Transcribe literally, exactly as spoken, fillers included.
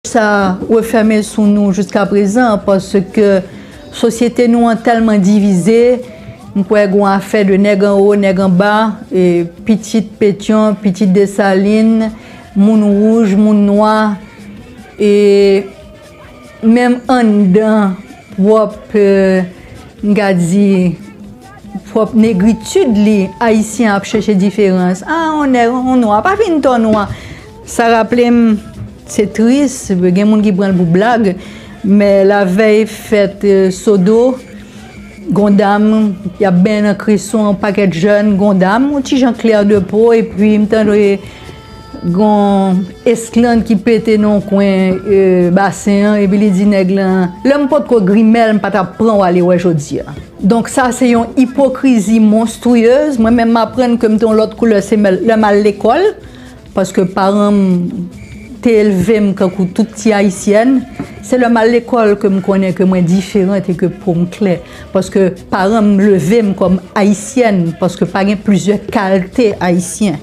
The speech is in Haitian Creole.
Sa refèmen sou nou jiska prezan, paske sosyete nou an tèlman divize. M kwè gen yon afè de nèg anwo, nèg anba, e pitit Petyon, pitit Desalin, moun wouj, moun nwa, e menm anndan pwòp, e, m ka di, pwòp negritid li, Ayisyen ap chèche diferans. A, on nèg, on nwa, pa fin tan nwa. Sa raple m, se tris, gen moun ki pran l pou blag, men lavèy fèt, e, Sodo, gon dam, y ap benyen nan Kreson, yon pakèt jèn, gon dam, yon ti jan klè de po, epi m tande gon esklann ki pete nan yon kwen, e, basen an, epi li di nèg lan, lè m potko grimèl, m pa t ap pran w ale wè jodi a. Donk sa se yon ipokrizi monstriyez. Mwen menm m aprann ke m te yon lòt koulè, se mè-, lè m al lekòl, paske paran m te elve m kankou tout ti ayisyèn. Se lè m al lekòl ke m konnen ke mwen diferan e ke po m klè. Paske paran m leve m kòm ayisyèn, paske pa gen plizyè kalte ayisyen.